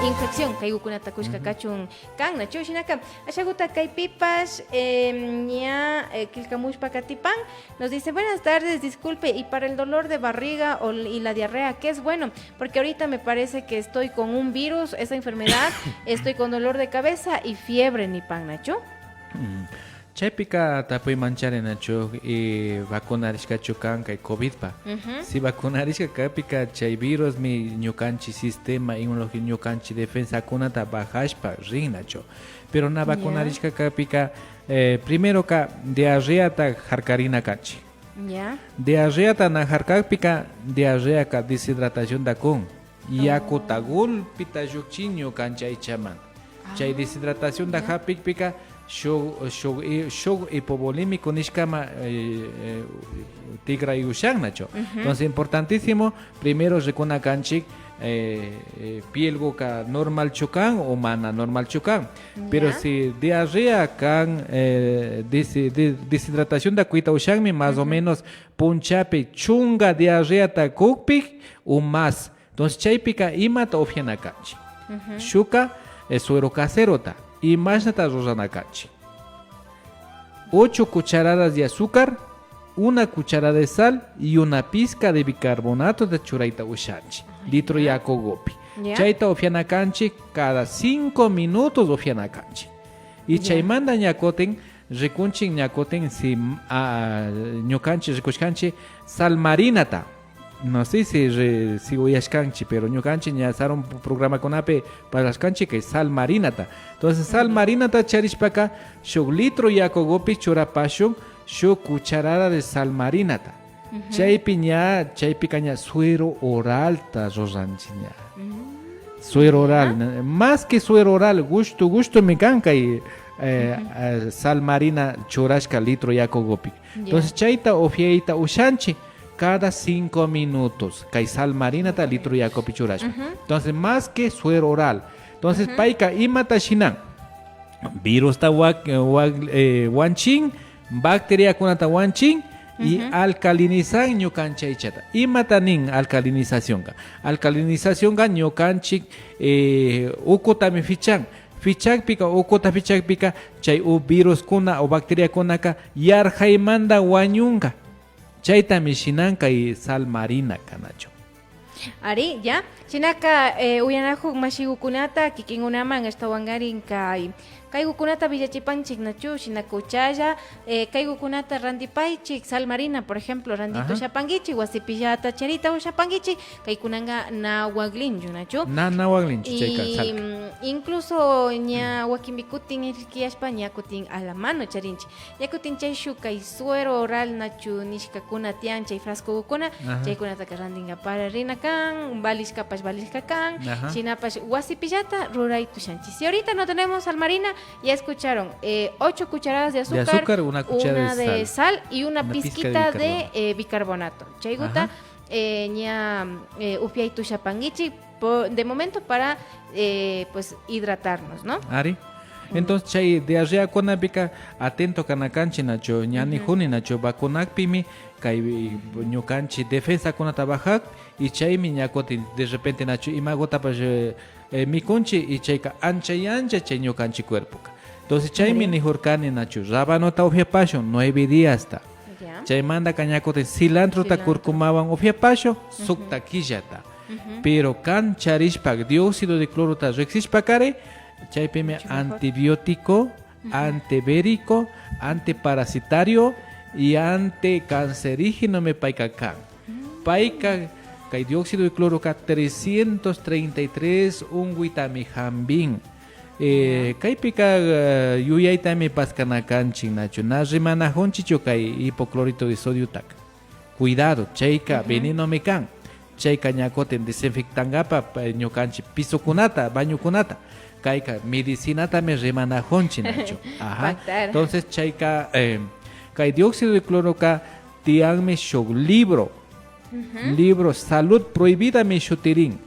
infección kaykukunata kushka kachun kan nachu. Shinaka ashakuta kaypipash, em, ña, eh, killkamushpa katipan, nos dice: "Buenas tardes, disculpe, y para el dolor de barriga o, y la diarrea, ¿qué es bueno? Porque ahorita me parece que estoy con un virus, esa enfermedad, estoy con dolor de cabeza y fiebre", nipan nachu. Chaypika tapuyman charinachu, eh, vacunarishkachu kan kay covidpa. Si vacunarishka kakpika chay virusmi ñukanchik sistema inmunológico, ñukanchik defensakunata bajashpa rin nachu. Pero na vacunarishka kakpika, eh, primeroka diarreata jarkarina kanchik. Ya. Diarreata na jarkakpika, diarreaka deshidratacionta kun. yakuta golpeta llukchin ñukanchik aychamanta. Chay deshidratacionta japikpika shuk, shuk, shuk hipovolémico nishkama, eh, eh, tikrayushan nachu. Entonces, importantísimo, primero rikuna kanchik, eh, eh, pielguka normalchu kan o mana normalchu kan. Pero si diarrea kan, eh, desi-, de-, deshidratacionta cuita ushanmi, más o menos punchapi chunka diarreata kukpi o más. Entonces, chaypika imata upyana kanchik. Shukka, eh, suero caserota. Imashnata rurana kanchik. Ocho cucharadas de azúcar, una cucharada de sal y una pizca de bicarbonato de churayta ushanchik. Litro yakugupi. Chayta upyana kanchik, cada cinco minutos upyana kanchik. Y chaymanta ña kutin rikunchik, ña kutin si, ah, ñukanchik rikushkanchik sal marinata. No sé si re-, si uyashkanchik, pero ñukanchik ña sarun programakunapi parlashkanchik kay sal marinata. Entonces, sal marinata charishpaka, shuk litro yakugupi churapashun shuk cucharada de sal marinata. Chaypi ña, chaypika ña suero oralta ruranchik ña. Suero oral, na-, más que suero oral, gushtu, gushtumi kan kay, eh, eh, sal marina churashka litro yakugupi. Entonces, chayta upyayta ushanchik cada cinco minutos, kay sal marinata litro yakupi churashpa. Entonces, más que suero oral. Entonces, payka imata shinan? Virusta wak-, wak-, eh, wanchin, bacteriakunata wanchin y alcalinizan ñukanchik aychata. Imata nin alcalinizacionka? Alcalinizacionka ñukanchik, eh, ukutami pichan. Pichakpika, ukuta pichakpika, chay u viruskuna o bacteriakunaka yarjaymanta wañunka. Chaytami shinan kay sal marinaka nachu. Ari, ya. Shinaka, eh, uyanakuk mashigukunata kikinkunaman ashtawankarin kay, kaygukunata willachipanchik nachu, shinaka uchalla, eh, kaygukunata randipaychik, sal marina, por ejemplo, randita ushapankichik, wasipillata charita ushapankichik, kaykunaka na waklinchu nachu. Na, na waklinchu chayka, y, salka. Mm, incluso ña wakinpi kutin irkiyashpa, ña kutin a la mano charinchik. Ña kutin chayshuk kay suero oral nachu nishkakuna tiyan, chay frascokuna, chaykunataka rantinkapara rina kan, valishkapash valishka kan, shinapash wasipillata rurayta ushanchik. Si ahorita no tenemos sal marina, ya escucharon, eh, ocho cucharadas de azúcar, una cucharada de sal y una pizquita de, eh, bicarbonato. Chaykuta, eh, ña, eh, upyayta ushapankichik, po-, de momento para, eh, pues, hidratarnos, ¿no? Ari. Entonces, chay diarreakunapika atento kana kanchik nachu, ña nijuni nachu, vacunakpimi kay, eh, ñukanchik defensakunata bajak, y chaymi ña kutin de repente nachu imagutapash, eh, eh, mikunchik, y chayka ancha yancha chay ñukanchik cuerpoka. Entonces, chaymi nijurkani nachu, rabanota upyapashun nueve díasta. Chaymantaka ña kutin cilantrota, curcumawan upyapashun sukta killata. Pero kan charishpa dióxido de clorota riksishpakari, chaypimi antibiótico, antivérico, antiparasitario y anticancerígenomi payka kan. Payka, kay dióxido de cloroka trescientos treinta y tres unkuytami hampin. Eh, kaypika, eh, yuyaytami paskana kanchik, nachu? Na rimanajunchikchu kay hipoclorito de sodiotaka. Cuidado, chayka venenomi kan. Chayka ña kutin desinfectankapa, pa-, ñukanchik pisokunata, bañokunata. Kayka medicinatami rimanajunchik, nachu? Ajá. Entonces, chayka, eh, kay dióxido de cloroka tiyanmi shuk libro. Libro Salud Prohibidami shutirin.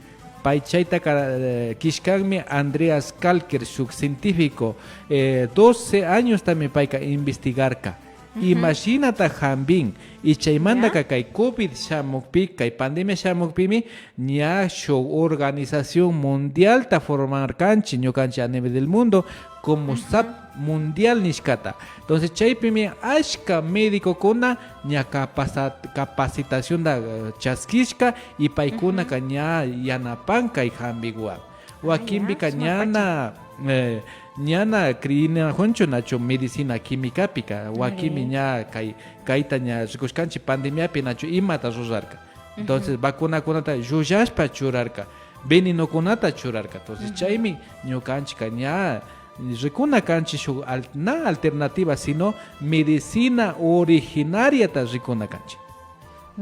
Pay chaytaka, eh, killkanmi Andreas Kalker, shuk científico, eh, doce añostami payka investigarka. Imashinata hampin. Y chaymantaka kay covid shamukpi, kay pandemia shamukpimi, ña shuk organización mundialta formarkanchik ñukanchik a nivel del mundo, como sap mundial nishkata. Entonces, chaypimi ashka medicokuna ña capasa-, capacitacionta, eh, chaskishka y paykunaka ña yanapan kay hampikuwan. Wakinpika ñana, eh, ñana creenajunchu nachu medicina químicapika. Wakinmi ña kay, kayta ña rikushkanchik pandemiapi nachu imata rurarka. Entonces, vacunakunata llullashpa churarka, venenokunata churarka. Entonces, chaymi ñukanchikka ña rikuna kanchik shuk al-, na alternativa, sino medicina originariata rikuna kanchik.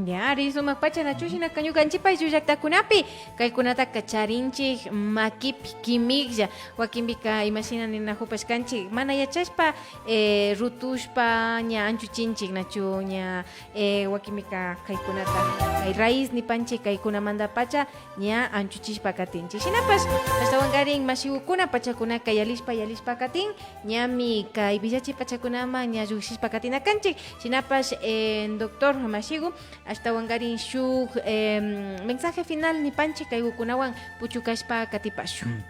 Ya, ari sumak pacha nachu. Shinaka ñukanchikpa ayllu llaktakunapi kaykunataka charinchik makipi kimiklla. Wakinpika imashina ninajupashkanchik mana yachashpa, eh, rutushpa ña anchuchinchik nachu, ña, eh, wakinpika kaykunata, kay raíz nipanchik kaykunamantapacha ña anchuchishpa katinchik. Shinapash ashtawankarin mashigukuna pachakunaka yalishpa yalishpa katin, ñami kay villachi pachakunaman ña llukshishpa katina kanchik. Shinapash, eh, doctor mashigu, ashtawankarin shuk, em, mensaje final nipanchik kaygukunawan puchukashpa katipashun. Mm.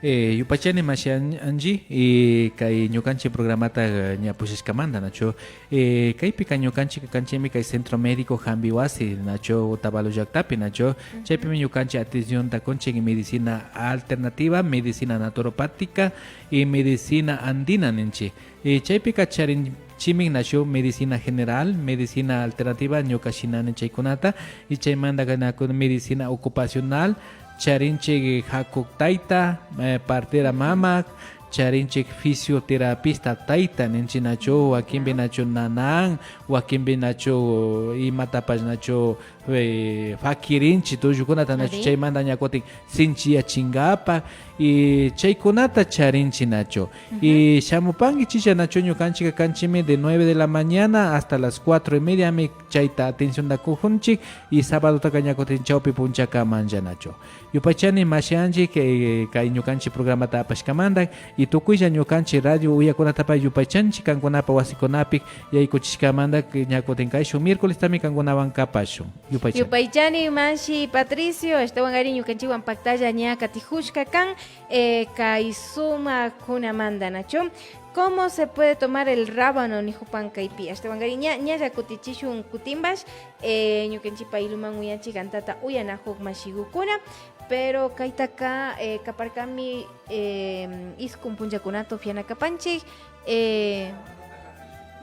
Eh, yupaychani mashi An-, Angie, y kay ñukanchik programata, eh, ña pushashkamanta, nachu. Eh, kaypika ñukanchik kanchikmi kay Centro Médico Jambi Wasi, nachu, Otavalo llaktapi, nachu. Chaypimi ñukanchik atencionta kunchik medicina alternativa, medicina naturopática y medicina andina ninchik. Y chaypika charinchikmi nachu medicina general, medicina alternativa, ñuka shinani chaykunata, y chaymantaka naku medicina ocupacional, charinchik hakuk tayta, eh, partera mama, charinchik fisioterapista tayta ninchik nachu, wakinpi nachu nanan, wakinpi nachu imatapash nachu, eh, fakirinchik tullukunata nachu, chaymanta ña kutin sinchiyachinkapak, y chaykunata charinchik nachu. Y shamupankichiklla nachu, ñukanchikka kanchikmi de nueve de la mañana hasta las cuatro y mediami chayta atencionta kujunchik, y sabadotaka ña kutin chawpi punchakamanlla nachu. Yupaychani mashi Angie, kay, kay ñukanchik programata apashkamanta, y tukuylla ñukanchik radio uyakunatapash yupaychanchik kankunapa wasikunapi yaykuchishkamanta, ña kutin kayshuk miércolestami kankunawan kapashun. Yupaychani. Yupaychani mashi Patricio, ashtawankarin ñukanchikwan paktalla ña katijushka kan, eh, kay sumakkunamanta nachu. ¿Cómo se puede tomar el rábano? Nijupan kaypi. Ashtawankarin ña, ñalla kutichishun kutinpash, eh, ñukanchikpa iluman uyachik antata uyanajuk mashigukuna. Pero kaytaka, eh, kaparkami, eh, iskun punllakunata upiana kapanchik, eh,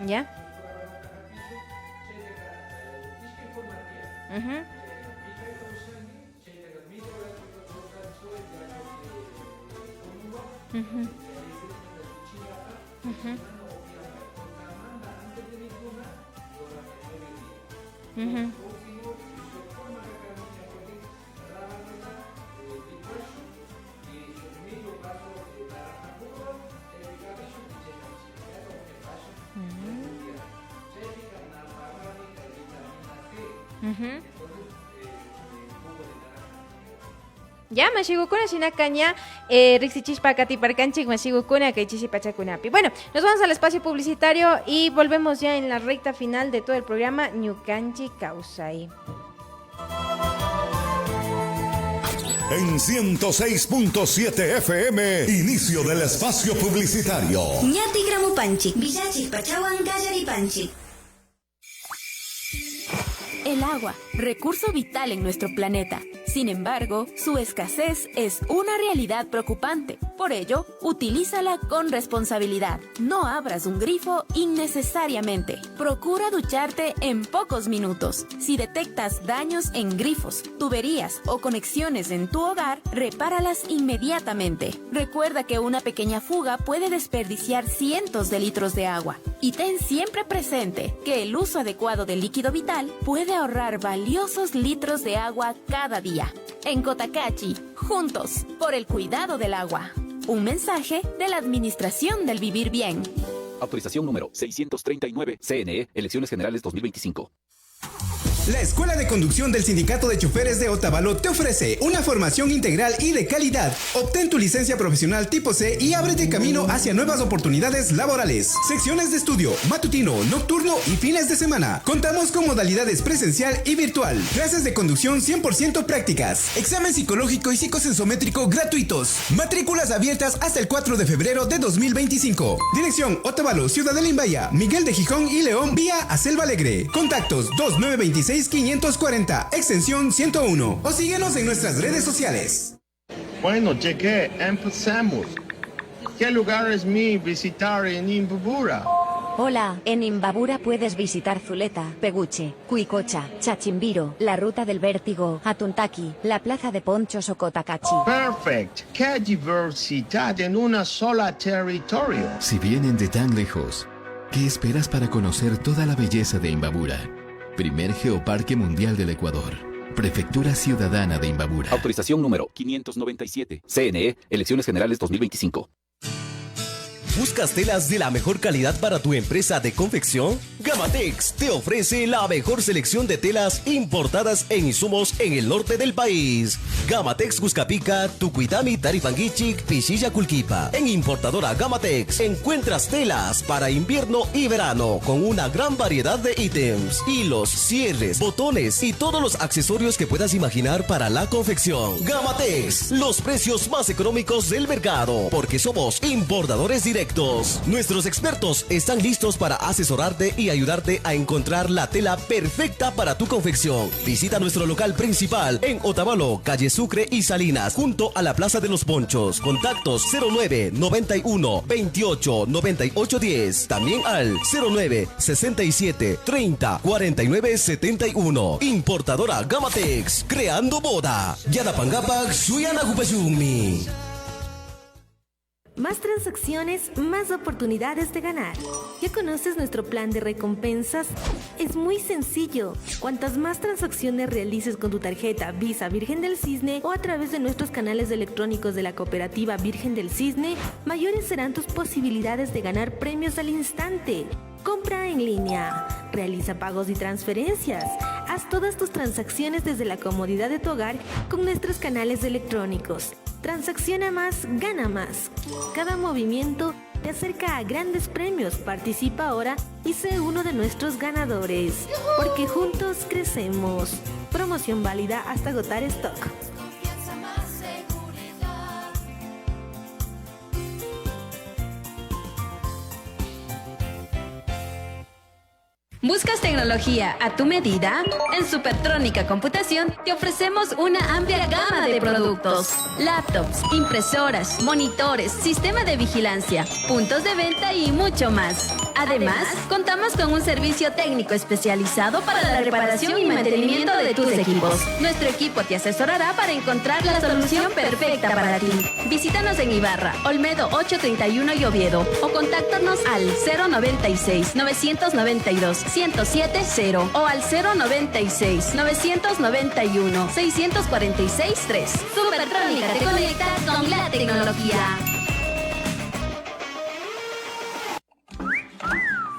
ya. Ujú. Ujú. Ujú. Ujú. Mm. Ujú. Ya, mashigukuna, shinaka ña, eh, riksichishpa katiparkanchik mashigukuna kay chishi pachakunapi. Bueno, nos vamos al espacio publicitario y volvemos ya en la recta final de todo el programa Ñukanchik Kawsay. En ciento seis punto siete F M, inicio del espacio publicitario. Ña tikramupanchik, villachik pachawan kallaripanchik. El agua, recurso vital en nuestro planeta. Sin embargo, su escasez es una realidad preocupante. Por ello, utilízala con responsabilidad. No abras un grifo innecesariamente. Procura ducharte en pocos minutos. Si detectas daños en grifos, tuberías o conexiones en tu hogar, repáralas inmediatamente. Recuerda que una pequeña fuga puede desperdiciar cientos de litros de agua. Y ten siempre presente que el uso adecuado del líquido vital puede ahorrar valiosos litros de agua cada día. En Cotacachi, juntos, por el cuidado del agua. Un mensaje de la Administración del Vivir Bien. Autorización número seiscientos treinta y nueve, C N E, Elecciones Generales dos mil veinticinco. La Escuela de Conducción del Sindicato de Choferes de Otavalo te ofrece una formación integral y de calidad. Obtén tu licencia profesional tipo C y ábrete camino hacia nuevas oportunidades laborales. Secciones de estudio, matutino, nocturno y fines de semana. Contamos con modalidades presencial y virtual. Clases de conducción cien por ciento prácticas. Examen psicológico y psicosensométrico gratuitos. Matrículas abiertas hasta el cuatro de febrero de dos mil veinticinco. Dirección: Otavalo, Ciudad de Limbaya, Miguel de Gijón y León, vía a Selva Alegre. Contactos: dos nueve veintiséis, quinientos cuarenta, extensión ciento uno. O síguenos en nuestras redes sociales. Bueno, llegué, empecemos. ¿Qué lugares me visitar en Imbabura? Hola, en Imbabura puedes visitar Zuleta, Peguche, Cuicocha, Chachimbiro, la Ruta del Vértigo, Atuntaki, la Plaza de Ponchos o Cotacachi. Perfect. ¡Qué diversidad en una sola territorio! Si vienen de tan lejos, ¿qué esperas para conocer toda la belleza de Imbabura? Primer Geoparque Mundial del Ecuador. Prefectura Ciudadana de Imbabura. Autorización número quinientos noventa y siete. C N E, Elecciones Generales dos mil veinticinco. ¿Buscas telas de la mejor calidad para tu empresa de confección? Gamatex te ofrece la mejor selección de telas importadas en insumos en el norte del país. Gamatex Cuscapica, Tucuitami, Taripanguichic, Pichilla Culquipa. En importadora Gamatex encuentras telas para invierno y verano con una gran variedad de ítems, hilos, cierres, botones y todos los accesorios que puedas imaginar para la confección. Gamatex, los precios más económicos del mercado, porque somos importadores directos. Nuestros expertos están listos para asesorarte y ayudarte a encontrar la tela perfecta para tu confección. Visita nuestro local principal en Otavalo, calle Sucre y Salinas, junto a la Plaza de los Ponchos. Contactos cero nueve, noventa y uno, veintiocho, noventa y ocho diez. También al cero nueve, sesenta y siete, treinta, cuarenta y nueve, setenta y uno. Importadora Gamatex, creando moda. Yanapangapak shuyanakupashunmi. Más transacciones, más oportunidades de ganar. ¿Ya conoces nuestro plan de recompensas? Es muy sencillo. Cuantas más transacciones realices con tu tarjeta Visa Virgen del Cisne o a través de nuestros canales electrónicos de la cooperativa Virgen del Cisne, mayores serán tus posibilidades de ganar premios al instante. Compra en línea. Realiza pagos y transferencias. Haz todas tus transacciones desde la comodidad de tu hogar con nuestros canales electrónicos. Transacciona más, gana más. Cada movimiento te acerca a grandes premios. Participa ahora y sé uno de nuestros ganadores. Porque juntos crecemos. Promoción válida hasta agotar stock. ¿Buscas tecnología a tu medida? En Supertrónica Computación te ofrecemos una amplia gama de productos: laptops, impresoras, monitores, sistema de vigilancia, puntos de venta y mucho más. Además, contamos con un servicio técnico especializado para la reparación y mantenimiento de tus equipos. Nuestro equipo te asesorará para encontrar la solución perfecta para ti. Visítanos en Ibarra, Olmedo ocho treinta y uno y Oviedo, o contáctanos al cero noventa y seis, novecientos noventa y dos, ciento siete cero o al cero noventa y seis, novecientos noventa y uno, seiscientos cuarenta y seis tres. Supertrónica te conecta con la tecnología.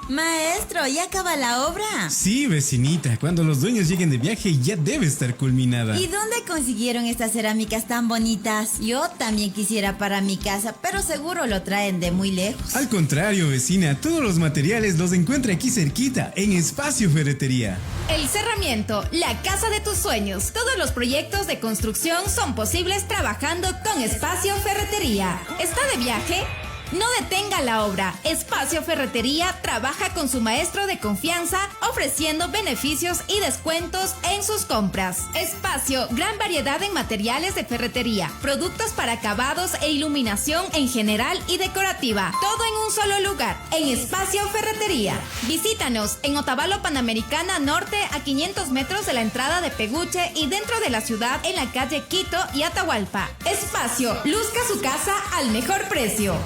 Maestro, ¿ya acaba la obra? Sí, vecinita, cuando los dueños lleguen de viaje ya debe estar culminada. ¿Y dónde consiguieron estas cerámicas tan bonitas? Yo también quisiera para mi casa, pero seguro lo traen de muy lejos. Al contrario, vecina, todos los materiales los encuentra aquí cerquita, en Espacio Ferretería. El cerramiento, la casa de tus sueños. Todos los proyectos de construcción son posibles trabajando con Espacio Ferretería. ¿Está de viaje? No detenga la obra. Espacio Ferretería trabaja con su maestro de confianza, ofreciendo beneficios y descuentos en sus compras. Espacio, gran variedad en materiales de ferretería, productos para acabados e iluminación en general y decorativa. Todo en un solo lugar, en Espacio Ferretería. Visítanos en Otavalo Panamericana Norte, a quinientos metros de la entrada de Peguche y dentro de la ciudad, en la calle Quito y Atahualpa. Espacio, luzca su casa al mejor precio.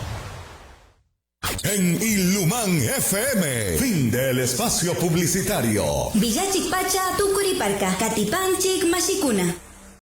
En Ilumán F M, fin del espacio publicitario. Villachik pacha tukuriparka, katipanchik mashikuna.